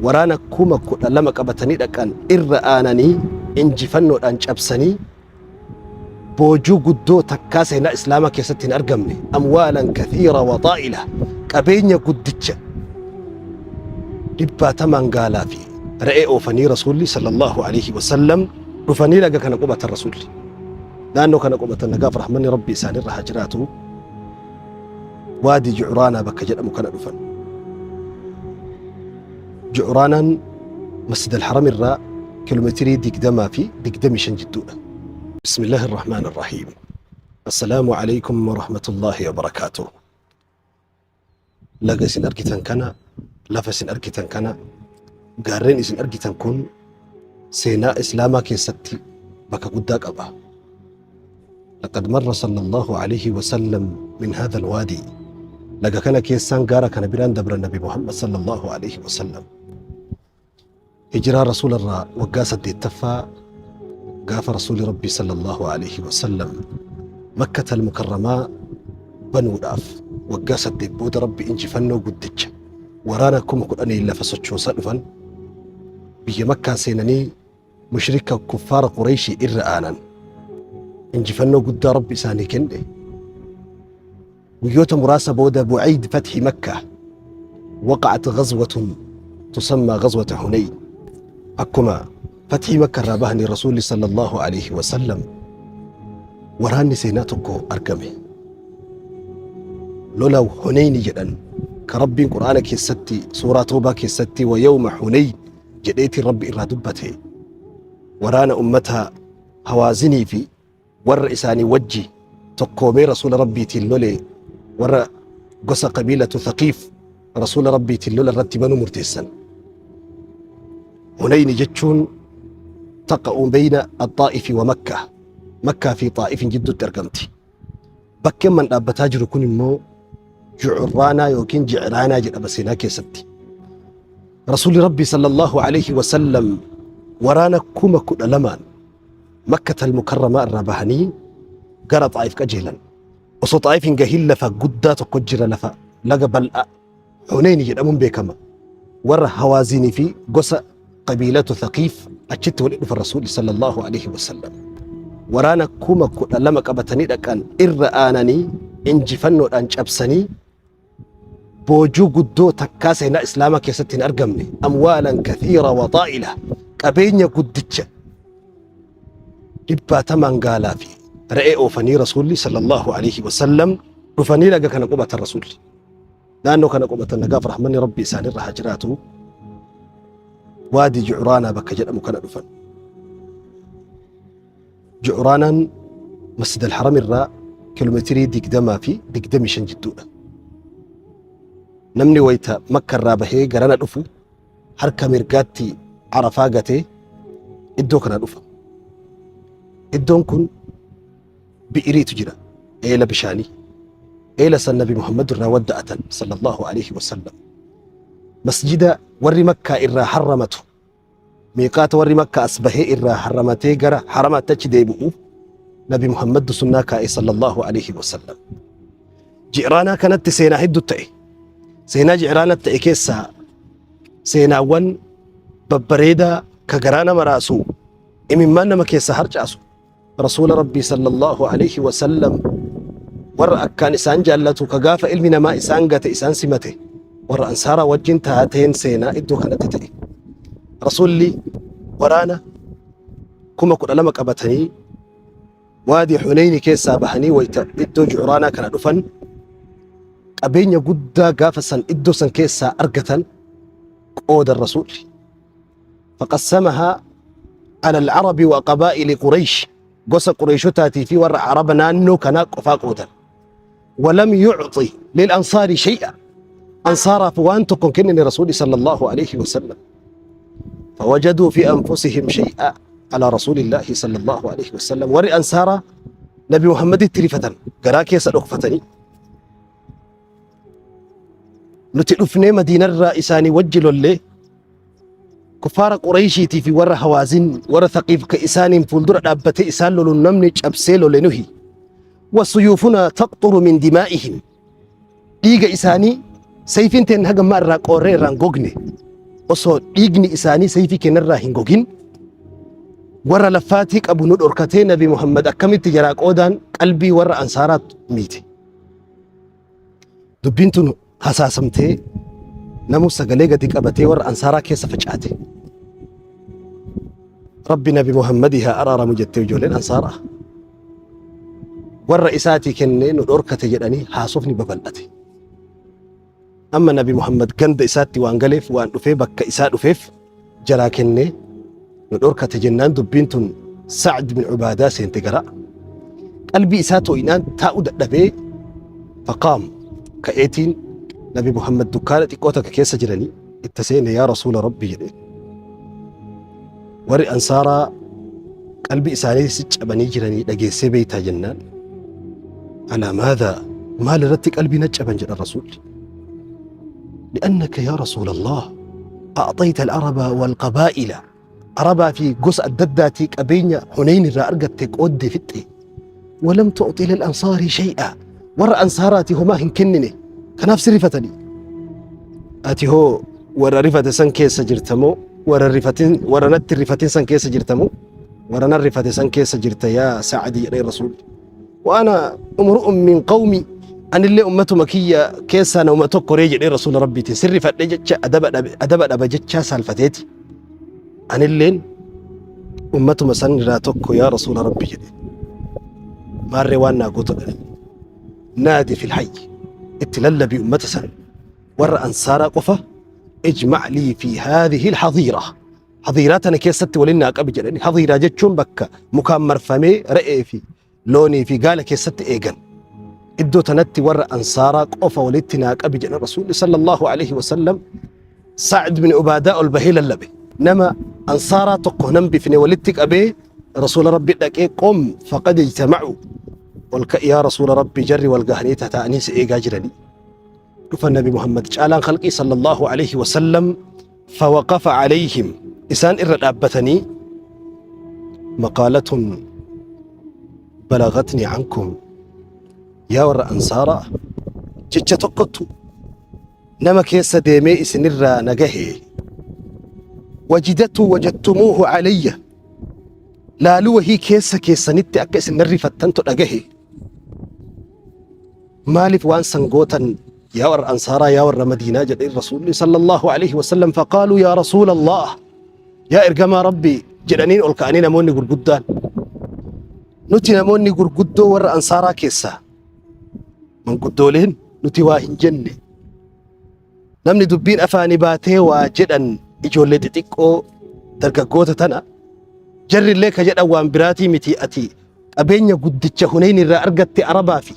Waraana 12,000 qabatanii dhaqan irra aananii injifannoodhaan cabsanii boojuu guddoo takkaa seenaa Islaamaa keessatti hin argamne, amwaalan kathiira wa xaa'ila, qabeenya guddicha dhibbaatamaan gaalaa fi re'ee oofanii Rasuulli sallallahu alaihi wasallam dhufanii laga kana qubatan. Rasuulli naannoo kana qubatan, nagaaf rahmanni Rabbi isaanirra haa jiraatu. Waadi Jucraanaa bakka jedhamu kana dhufan. Jucraanaan Masjid al-Haram irraa kiiloomeetirii 20 fi 25 jidduudha. Bismillaahi irrahmaan irrahiim. Assalaamu alaikum warahmatullaahi wabarakaatuh. Laga isin argitan kana, lafa isin argitan kana, gaarreen isin argitan kun seenaa Islaamaa keessatti bakka guddaa qaba. Laqad marra sallallahu alayhi wa sallam min hadha alwaadi. Laga kana keessaan gaara kana biraan dabra Nabi Muhammad sallallahu alayhi wa sallam. Hijiraa Rasuula irraa waggaa 8ffaa gaafa Rasuuli Rabbii sallallahu alayhi wa sallam Makkata al-Mukarramaa banuudhaaf waggaa 8 booda Rabbi injifannoo guddicha waraana 10,000 lafa sochoosaa dhufan, biyya Makkaa seenanii mushrika kuffaara Qureeyshii irra aanan. Injifannoo guddaa Rabbi isaanii kenne. Guyyoota muraasa booda, bu'ayd fathi Makkaa, waqa'at ghazwatun tusammaa ghazwata Hunayn. Akkuma fathii Makka irraa bahanii Rasuulli sallallahu alaihi wasallam waraanni seenaa tokko argame. Lola Hunayni jedhan ka Rabbiin Qur'aana keessatti suuraa Toobaa keessatti wa yawma Hunayn jedheetiin Rabbi irraa dubbate. Waraana ummata Hawaazinii fi warra isaanii wajji tokkoomee Rasuula Rabbiitiin lole, warra gosa qabiilatu Thaqiif, Rasuula Rabbiitiin lola irratti banuu murteessan. Hunayni jechuun taqa'u bayna Axaa'ifi wa Makkaa. Makkaa fi Xaa'ifin jidduutti argamti. Bakkeen man dhaabbataa jiru kun immoo Jucurraanaa yookiin Jicraanaa jedhama seenaa keessatti. Rasuulli Rabbii sallallahu alaihi wasallam waraana 12,000 Makkata al-Mukarramaa irraa bahanii gara Xaa'if qajeelan. Osoo Xaa'if hin gahin lafa guddaa tokko jira, lafa laga bal'aa Hunayni jedhamuun beekama. Warra Hawaazinii fi gosa qabiilatu Thaqiif achitti walitti dhufan Rasuulli sallallahu alaihi wasallam. Waraana 12,000 qabatanii dhaqan irra aananii injifannoodhaan cabsanii boojuu guddoo takkaa seenaa Islaamaa keessatti hin argamne, amwaalan kathiira wa xaa'ila, qabeenya guddicha dhibbaatamaan gaalaa fi re'ee oofanii Rasuulli sallallahu alaihi wasallam dhufanii laga kana qubatan. Rasuulli naannoo kana qubatan, nagaaf rahmanni Rabbi isaanirra haa jiraatu. Waadi Jucraanaa bakka jedhamu kana dhufan. Jucraanaan Masjid al-Haram irraa kiiloomeetirii 20 fi 25 jidduudha. Namni wayita Makka irraa bahee garana dhufu harka mirgaatti Arafaa gatee iddoo kana dhufa. Iddoon kun bi'iriitu jira, eela bishaanii. Eela san Nabi Muhammad irraa wadda'atan sallallahu alaihi wasallam. Masjida warri Makkaa irraa harramatu, miiqaata warri Makkaa as bahee irraa harramatee gara haramaatti achi deebi'u, Nabi Muhammad sunnaa kaa'e sallallahu alaihi wasallam. Ji'raanaa kanatti seenaa hedduu ta'e. Seenaa Ji'raanaa ta'e keessaa seenaawwan babbareedaa ka garaa nama raasu, imimmaan nama keessaa harcaasu. Rasuula Rabbii sallallahu alaihi wasallam, warra akkaan isaan jaallatu, ka gaafa ilmi namaa isaan gate isaan simate, warra Ansaaraa wajjin taateen seenaa iddoo kanatti ta'e. Rasuulli waraana 12,000 qabatanii waadii Hunayni keessaa bahanii wayita iddoo Jucraanaa kana dhufan qabeenya guddaa gaafa san iddoo san keessaa argatan qoodan Rasuulli. Faqassamahaa ala al-Arabi wa qabaa'ili Quraysh, gosa Qureeshotaatii fi warra Araba naannoo kanaa qofaa qoodan. Walam yucxi lil ansaari shay'a, ansaaraaf waan tokko hin kennine Rasuulli sallallahu alaihi wasallam. فوجدوا في أنفسهم شيئا على رسول الله صلى الله عليه وسلم. warri ansaaraa Nabi Muhammaditti rifatan, garaa keessa dhokfatanii, nuti dhufnee Madiinarraa isaanii wajji lollee kuffaara Qureeshiitii fi warra Hawaazin, warra Thaqiif ka isaaniin fuuldura dhaabbatee isaan loluun namni cabsee lole nuhi. Wasuyuufunaa taqxuru min dimaa'ihim, dhiiga isaanii sayfiin teen haga ammaa irraa qoorree irraan gogne. Osoo dhiigni isaanii sayfii keenyarraa hin gogin warra laffaatii qabu nu dhorkatee Nabi Muhammad akkamitti jaraa qoodaan qalbii warra ansaaraat miite. Dubbiin tun hasaasamtee namu sagalee gadi qabatee warra ansaaraa keessa facaate. Rabbi Nabi Muhammadii haa araaramu jettee ijoolleen ansaaraa. Warra isaatii kennee nu dhorkate jedhanii haasofni babal'ate. Amma Nabi Muhammad ganda isaatti waan galeef waan dhufee bakka isaa dhufeef jaraa kennee nu dhorkate jennaan dubbiin tun Sa'd bin Ubaadaa seente gara qalbii isaa too'inaan taa'uu dadhabee faqaam ka'eetiin Nabi Muhammad dukkaana xiqqoo takka keessa jiranii itti seene yaa Rasuula Rabbi jedhe. Warri Ansaaraa qalbii isaanii si cabanii jiranii dhageessee beektaa jennaan. Alaa maadhaa maal irratti qalbii na caban jedha Rasuulli. لأنك يا رسول الله أعطيت العرب والقبائل عربا في قص الدداتي قبينيا حنين الرا أرقت قود فتي ولم تعطي للأنصار شيئا ور أنصاراتي هما هنكنني كناف رفتني Ati hoo warra rifate san keessa jirta moo warra rifatin warra natti hin rifatin san keessa jirta moo warra nan rifate san keessa jirta yaa Sa'adi jedhee Rasuulli. Wa ana umru'un min qawmi anillee ummatuma kiyya keessaa nama tokko ree jedhee Rasuula Rabbiitiin sin rifadhe jecha adaba dhabe adaba dhaba jechaa saalfateeti. Anilleen ummatuma san irraa tokko yaa Rasuula Rabbi jedhe. Maarree waan naa gootu dhale. Naadi fil hayyi itti lallabii ummata san. Warra ansaaraa qofa ijmac lii fi haadhihi alhadiira hadiiraa tana keessatti waliin naa qabi jedhani. Hadiiraa jechuun bakka mukaan marfamee re'ee fi loonii fi gaala keessatti eegan. Iddoo tanatti warra ansaaraa qofa walitti naa qabi jedhan. Rasuulli sallallahu alaihi wasallam Sa'd bin Ubaadaa ol bahee lallabe. Nama ansaaraa tokko nan bifne walitti qabee rasuula rabbi dhaqee qom faqad ijtama'u ol ka'i yaa rasuula rabbi jarri wal gahanii tataa'anii si eegaa jiranii. Dhufa Nabi Muhammad caalaan khalqii sallallahu alaihi wasallam fawaqafa alayhim isaan irra dhaabbatanii maqaalatun balagatni ankum yaa warra ansaaraa jecha tokkottu nama keessa deemee isinirraa na gahe wajidatu wajadtumuuhu alayya laaluu wahii keessa keessanitti akka isin narrifattantu dhagahe. Maaliif waan san gootan yaa warra ansaaraa yaa warra madiinaa jedheen rasuulli sallallahu alaihi wasallam. Faqaaluu yaa rasuula Allah yaa ergamaa rabbii jedhaniin ol ka'anii namoonni gurguddaan nuti namoonni gurguddoo warra ansaaraa keessaa manguddooleen nuti waa hin jenne. Namni dubbiin afaanii baatee waa jedhan ijoollee xixiqqoo dargaggoota tana. Jarrillee ka jedhan waan biraatii miti ati qabeenya guddicha Hunayn irraa argatte Arabaa fi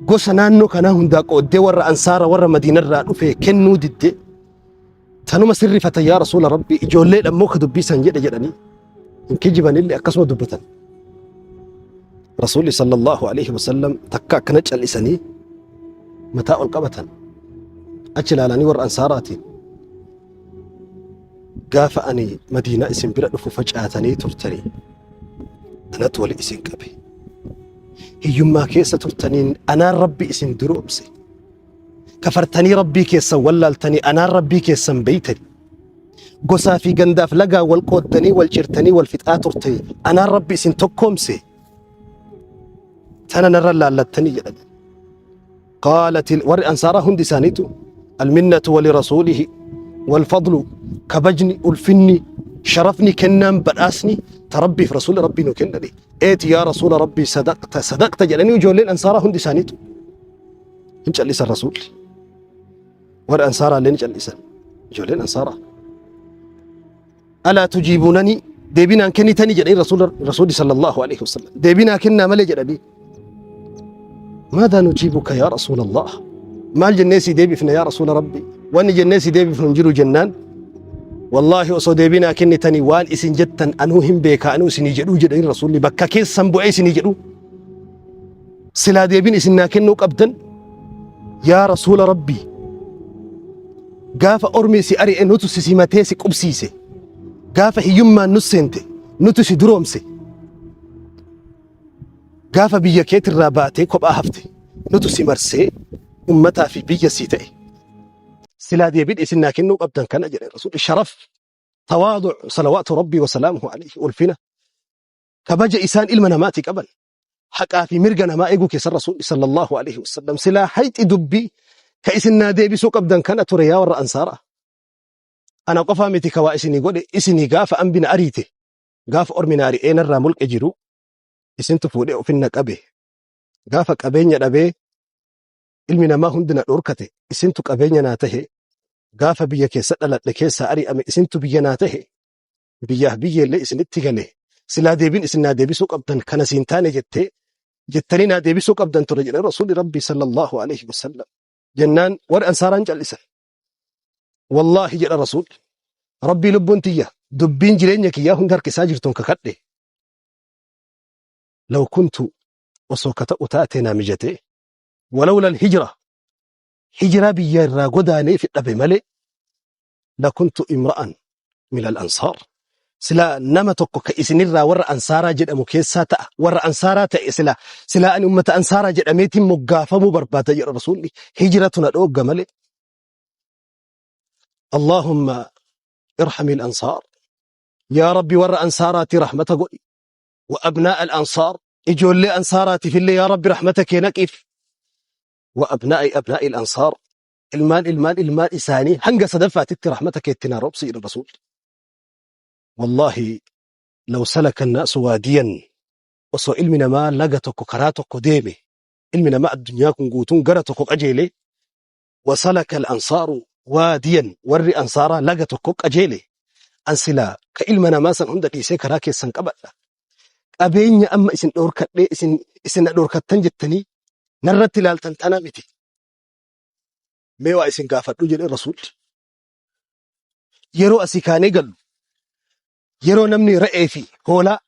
gosa naannoo kanaa hundaa qooddee warra Ansaara warra Madiinarraa dhufe kennuu didde. Tanuma sirrifatan yaa Rasuula Rabbii ijoollee dhammoo ka dubbii san jedhe jedhanii hin kijibanillee akkasuma dubbatan. Rasuulli sallallahu alaihi wasallam takka akkana cal'isanii mataa ol qabatan achi ilaalanii warra Ansaaraatiin gaafa ani Madiinaa isin bira dhufu facaatanii turtanii anatu wali isin qabe. Hiyyummaa keessa turtaniin anaan Rabbi isin duroomse. Kafartanii Rabbii keessan wallaaltanii anaan Rabbii keessan beeytani. Gosaa fi gandaaf lagaa wal qooddanii wal cirtanii wal fixaa turte anaan Rabbi isin tokkoomse. Tana narra laallattanii jedhan. Qaalat warri ansaaraa hundi isaaniitu alminnatu walirasuulihi walfadlu kabajni ulfinni sharafni kennaan badhaasni ta Rabbiif rasuula Rabbii nu kennani. Eeti yaa rasuula Rabbii sadaqta sadaqta jedhanii ijoolleen ansaaraa hundi isaaniitu hin callisan. Rasuulli warri ansaaraa illee ni callisan. Ijoolleen ansaaraa alaa tujiibunanii deebinaan kennitanii jedhanii rasuulli sallallahu alaihi wasallam deebinaa kennaa malee jedhanii. Maadaa nujiibuka yaa rasuula Allah maal jennee si deebifna yaa rasuula Rabbi wanni jennee si deebifnu hin jiru jennaan wallaahi osoo deebinaa kennitanii waan isin jettan anuu hin beeka anuu isinii jedhuu jedhanii rasuulli bakka keessan bu'ee isinii jedhuu silaa deebiin isin naa kennuu qabdan yaa rasuula Rabbii gaafa ormi si ari'e nutu si simatee si qubsiise gaafa hiyyummaan nu seente nutu si duroomse gaafa biyya keetirraa baatee kophaa hafte nutu si marsee ummataa fi biyya sii ta'e. Silaa deebiin isin naa kennuu qabdan kana jedhe Rasuulli. Sharaf, tawaadu, salawaatu Rabbii wa salaamuhu alayhi, ulfina kabaja isaan ilma namaati qaban, haqaa fi mirga namaa eeguu keessan Rasuulli sallallahu alayhi wasallam silaa hayxi dubbii ka isin naa deebisuu qabdan kana ture. Yaa warra Ansaaraa, ana qofaa miti ka waa isinii godhe. Isinii gaafa ambi na ariite, gaafa ormi na ari'ee narraa mulqe jiru, isintu fuudhee ofin na qabe. Gaafa qabeenya dhabee ilmi namaa hundi na dhorkate, isintu qabeenya naa tahe. Gaafa biyya keessa dhaladhe keessaa ari'ame, isintu biyya naa tahe. Biyyaaf biyyeellee isinitti gale. Silaa deebiin isin naa deebisuu qabdan kana siin taane jettee jettanii naa deebisuu qabdan ture jedhe Rasuulli Rabbii sallallahu alaihi wasallam. Jennaan warri Ansaaraan callisan. Wallaahi jedha Rasuulli Rabbii, lubbuun tiyya dubbiin jireenya kiyyaa hundi harka isaa jirtuun kakadhe. Law kuntu, osoo ka ta'u taate naa mijatee, walawla alhijra, hijiraa biyya irraa godaanee fi dhabe malee, lakuntu imra'an min al-ansaar, silaa nama tokko ka isinirraa warra Ansaaraa jedhamu keessaa ta'a, warra Ansaaraa ta'e. Silaa ani ummata Ansaaraa jedhameetiin moggaafamuu barbaada jedha Rasuulli, hijiratu na dhoogga malee. Allahumma irhami al-ansaar, yaa Rabbi warra Ansaaraati rahmata godhi, wa abnaa al-ansaar, ijoollee Ansaaraatiif illee yaa Rabbi rahmata kee naqiif, wa abnaa'i abnaa'i al-ansaar, ilmaan ilmaan ilmaan isaanii hanga sadaffaatitti rahmata keetti naa roobsi jedha Rasuulli. Wallaahi law salaka annaasu waadiyan, osoo ilmi namaa laga tokko karaa tokko deeme, ilmi namaa addunyaa kun guutuun gara tokko qajeele, wasalaka al-ansaaru waadiyan, warri Ansaaraa laga tokko qajeele, an silaa ka ilma namaa san hunda dhiisee karaa keessan qabadha. Qabeenya amma isin dhoorkadhee isin na dhoorkattan jettanii narratti ilaaltan tana miti. Mee waa isin gaafadhu jedhe Rasuulli. Yeroo asii kaanee gallu, yeroo namni re'ee fi hoolaa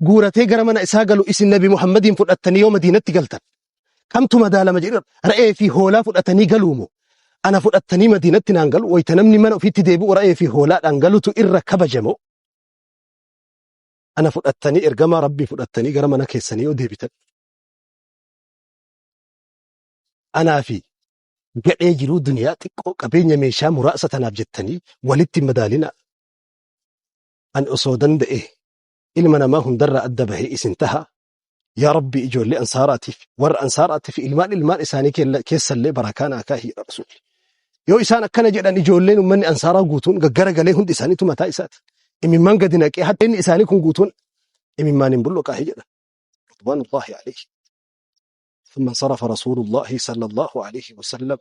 guuratee gara mana isaa galu, isin Nabi Muhammadiin fudhattanii yoo Madiinatti galtan kamtu madaalama jedhe? Re'ee fi hoolaa fudhatanii galuumo ana fudhattanii Madiinatti naan galu? Wayita namni mana ofiitti deebi'u re'ee fi hoolaadhaan galutu irra kabajamo, ana fudhattanii, ergamaa Rabbii fudhattanii gara mana keessanii yoo deebitan? Anaa fi gadhee jiruu duniyaa xiqqoo qabeenya meeshaa muraasa tanaaf jettanii walitti hin madaalinaa. Ani osoo danda'e ilma namaa hundarraa adda bahee isin taha. Yaa Rabbi, ijoollee Ansaaraatiif, warra Ansaaraatiif ilmaan ilmaan isaanii keessallee barakaa naa kaahi jedha Rasuulli. Yoo isaan akkana jedhan, ijoolleen uummanni Ansaaraa guutuun gaggaragalee hundi isaaniitu mataa isaati. Imimmaan gadi naqee haddeenni isaanii kun guutuun imimmaan hin bulluqaahi jedha. Ridwaanullahi alayhi. ثم انصرف رسول الله صلى الله عليه وسلم.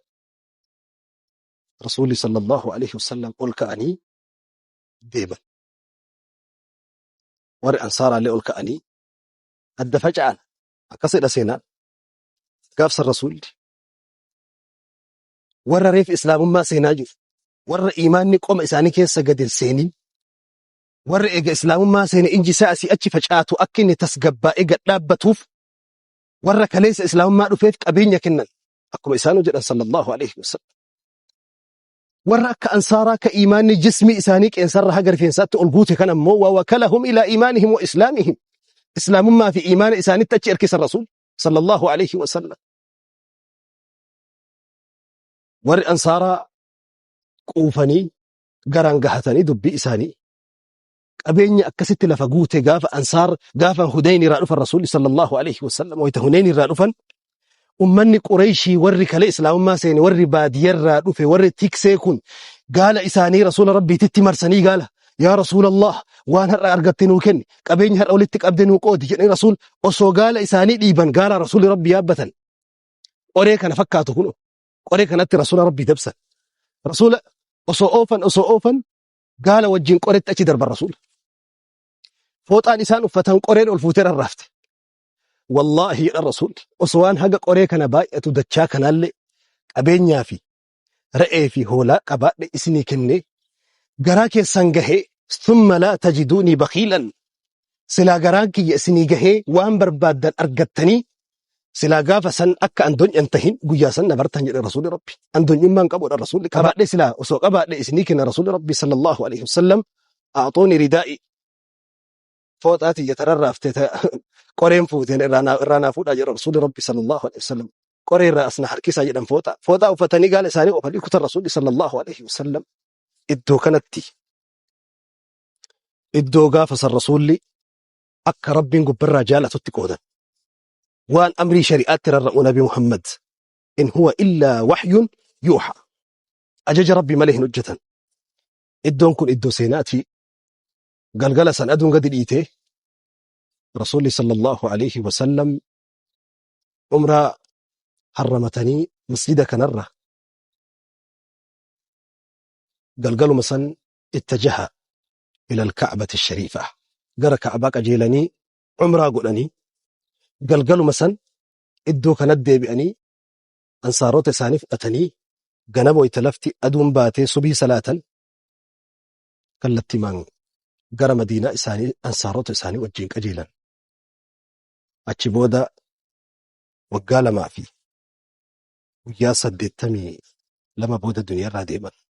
رسولي صلى الله عليه وسلم ol ka'anii deeman. Warri Ansaaraallee ol ka'anii adda faca'an. Akkasidha seenaan. Gaafsan Rasuulli warra reef islaamummaa seenaa jiru, warra iimaanni qoma isaanii keessa gadi hin seenin, warra eega islaamummaa seene inji isaa asii achi facaatu akka inni tasgabbaa'ee gad dhaabbatuuf, warra kaleessa islaamummaa dhufeef qabeenya kennan akkuma isaanuu jedhan sallallahu alaihi wasallam. Warra akka Ansaaraa ka iimaanni jismii isaanii qeensarra haga rifeensaatti ol guute kan ammoo wa wakalahum ilaa iimaanihim wa islaamihim, islaamummaa fi iimaana isaanitti achi erkisan Rasuul sallallahu alaihi wasallam. Warri Ansaaraa quufanii garaan gahatanii dubbii isaanii qabeenya akkasitti lafa guute. Gaafa Ansaar gaafa Hunayn irraa dhufan, Rasuulli sallallahu alaihi wasallam wayita Hunayn irraa dhufan, ummanni Qureeshii warri kalee islaamummaa seene, warri baadiyyarraa dhufe, warri tiksee kun gaala isaanii Rasuula Rabbiititti marsanii, gaala, "Yaa Rasuulallah, waan har'a argatte nuu kenni, qabeenya har'a walitti qabde nuu qoodi," jedhanii. Rasuul osoo gaala isaanii dhiiban gaala Rasuulli Rabbi yaabbatan qoree kana fakkaatu kun qoree kanatti Rasuula Rabbii dabsan. Rasuula osoo oofan, osoo oofan, gaala wajjin qoretti achi darban Rasuula. Fooxaan isaan uffatan qoreen ol fuutee rarraafte. Wallaahi jedhan Rasuulli, osoo waan haga qoree kana baay'atu dachaa kanaallee qabeenyaa fi re'ee fi hoolaa qabaadhe isinii kennee garaa keessan gahee, thumma laa tajiduunii bakhiilan, silaa garaan kiyya isinii gahee waan barbaaddan argattanii, silaa gaafa san akka andonyan tahin guyyaa san na bartan jedhe Rasuulli Rabbi. Andonyummaan qabuudha Rasuulli. Qabaadhe, silaa osoo qabaadhe isinii kenna. Rasuulli Rabbi sallallahu alaihi wasallam, "A'xuuni ridaa'i," fooxaa tiyya tararraafte qoreen fuuteen irraa naa fuudhaa jedha Rasuulli Rabbi sallallahu alaihi wasallam. Qoree irraa as na harkisaa jedhan fooxaa. Fooxaa uffatanii gaala isaanii oofanii kutan Rasuulli sallallahu alaihi wasallam iddoo kanatti iddoo gaafa san Rasuulli akka Rabbiin gubbarraa jaalatutti qoodan. Waan amrii shari'aatti rarra'u Nabi Muhammad in huwa illaa wahyun yuuha. Ajaja Rabbii malee hin hojjetan. Iddoon kun iddoo seenaati. Galgala san aduun gadi dhiitee Rasuulli sallallahu alaihi wasallam umraa harramatanii masjida kanarra galgaluma san ittajaha ila alka'bati shariifa gara ka'baa qajeelanii umraa godhanii galgaluma san iddoo kanatti deebi'anii ansaarota isaanii fudhatanii ganama wayita lafti aduun baatee subii salaatan kallattimaan gara madiinaa isaanii ansaarota isaanii wajjin qajeelan. Achi booda waggaa 2 fi guyyaa 82 booda duniyaarraa deeman.